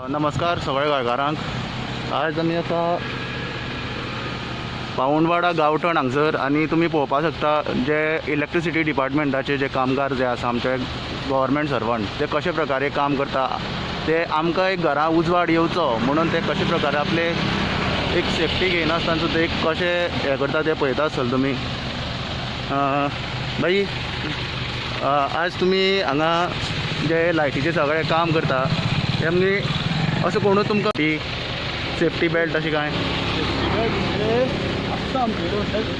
नमस्कार सगळ्या गोंयकारांक. आज आमी आतां पाऊणवाडा गांवठण हांगसर आनी तुमी पळोवपाक शकता जे इलेक्ट्रिसिटी डिपार्टमेंटाचे जे कामगार जे आसा, आमचे गव्हर्मेंट सर्वंट, ते कशे प्रकारे काम करता, ते आमकां एक घरा उजवाड येवचो म्हणून ते कशे प्रकारे आपले एक सेफ्टी घेयनासतना सुद्दां एक कशें हें करता तें पळयता आसतले तुमी. भाई, आज तुमी हांगा जे लायटीचें सगळें काम करता ते आमी असो कोणूच तुमकां ती सेफ्टी बेल्ट अशें कांय? आसता आमचे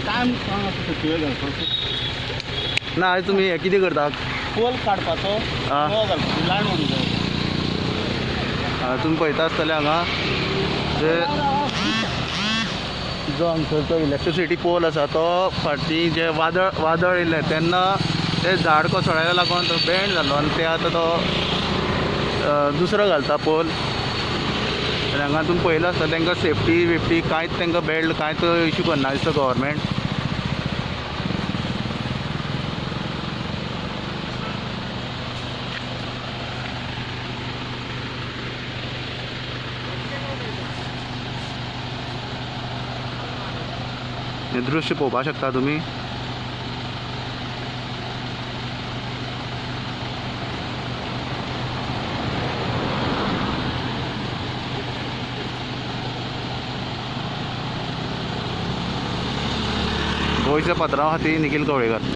टायम सेफ्टी बेल्ट घालपाचो. ना, आयज तुमी हें कितें करता? पोल काडपाचो, आं. घालपाचो, लायन ओडूंक जाय. तुमी पळयता आसतले हांगा जे जो हांगसरचो इलेक्ट्रिसिटी पोल आसा तो फाटीं जे वादळ वादळ येयलें तेन्ना ते झाड कोसळ्ळ्या लागून तो बेंड जालो आनी ते आतां तो दुसरो घालता पोल. आनी हांगा तुमी पळयलां आसतलें, तांकां सेफ्टी बिफ्टी कांयच, तांकां बेल्ट कांयच इशू करना दिसता गव्हर्मेंट. हें दृश्य पळोवपाक शकता तुमी. गोंयच्या पत्रां खातीर निखील कवळेकर.